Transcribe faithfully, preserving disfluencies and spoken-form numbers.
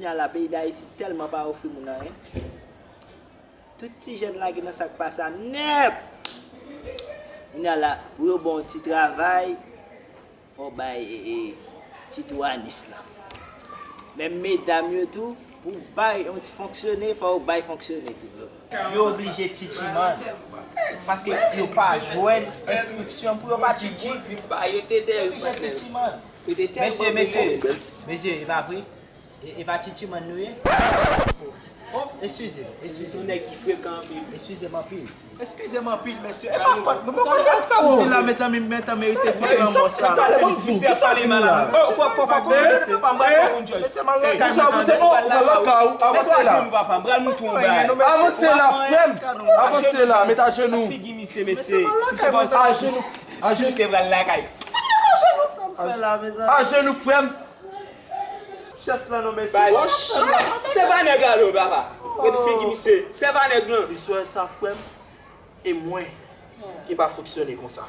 Kounye a la, peyi Dayiti tèlman pa ofri moun anyen. Tout ti jèn lage nan sa k pa sa nèt. Kounye a la, pou yo ba w ti travay, fò w bay e, e, ti tou anis lan. Menm medam yo tou, pou w bay yon ti fonksyone, fò w bay fonksyone tou. Yo oblije titimann. Paske yo pa jwenn enstriksyon pou yo pa titimann. Yo oblije titimann. Mesye, mesye, mesye, e pa vre? E, e pa titimann nou ye? Oh, eskize m, eskize m. Eskize m anpil. Eskize m anpil, mesye. E pa fòt mwen. Mwen konn sa m di la, mezanmi, m gentan merite tout lanmò sa. Mesye, m al lakay mwen. Avanse la. Avanse la, frè m. Avanse la, met ajenou. Ajenou, ajenou. Ajenou, frè m. Chans lan non, mesye. Bon, chans. Se pa nèg la non, papa. Gade figi misye. Se pa nèg lan. Li sou sa, frè m. E mwen ki pa fonksyone konsa.